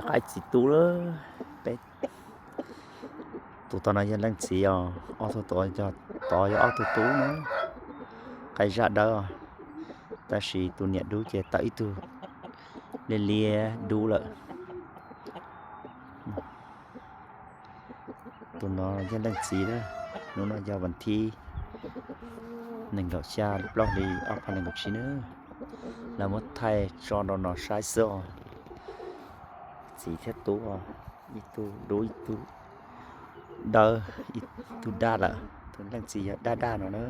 Qaib txiv tub lawm. Peb tus tod no yog leej txiv os, ob tug tod, tod yog ob tug tub na. Qaib zaj dawb, tab sis tus niam dub ces tawm ib tug liab liab dub lawm. Tus no yog leej txiv na. Hnub no yog vas thib nees nkaum xya plaub hlis ob phav nees nkaum tsib na. Lawv muab thaij tso rau no saib xwb os. Txiv thiab tub os, ib tug dub ib tug dawb, ib tug daj lawm. Tus leej txiv yog daj daj no na.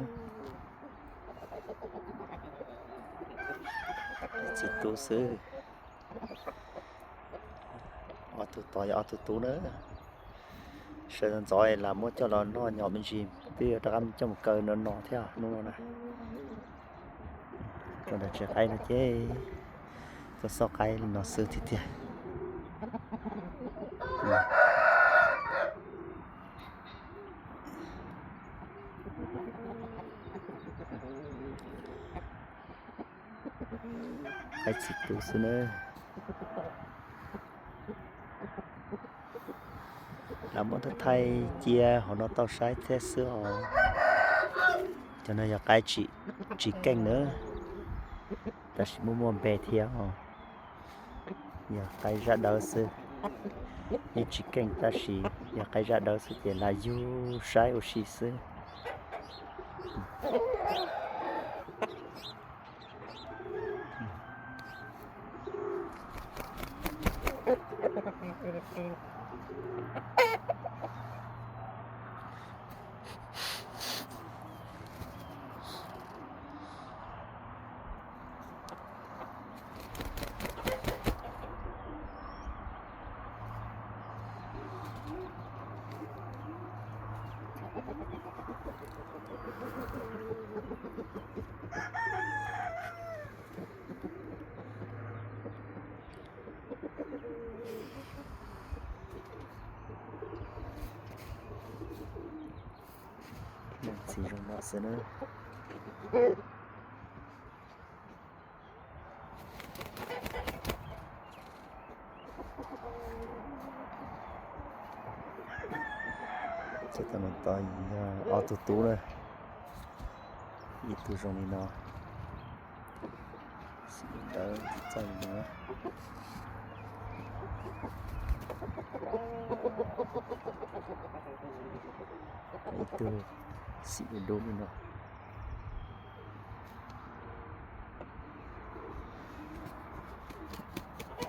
Txiv tub xwb. Ob tug tod yog ob tug tub na. Sawv ntxov ntxov lam muab coj los noj nyom me ntsis, twb yuav rov qab coj mus kaw no no thiab hnub no na. Tuaj nram tsev qaib no ces tuaj xauj qaib li no xwb tiag tiag. Qaib txiv tub xwb na. Lawv muab thaij thaij cia hauv no tau saib thiab xwb os. Cov no yog qaib tsis keej na, tab sis muaj muaj npe thiab os. Yog qaib zaj dawb xwb, yeej tsis keej tab sis yog qaib zaj dawb xwb ces lam yug saib ua si xwb. Txiv zoo no xwb na. Txoj tau no tod yog ob tug tub na, ib tug zoo li no, xim dawb txawj li no, ib tug xim dub dub li no.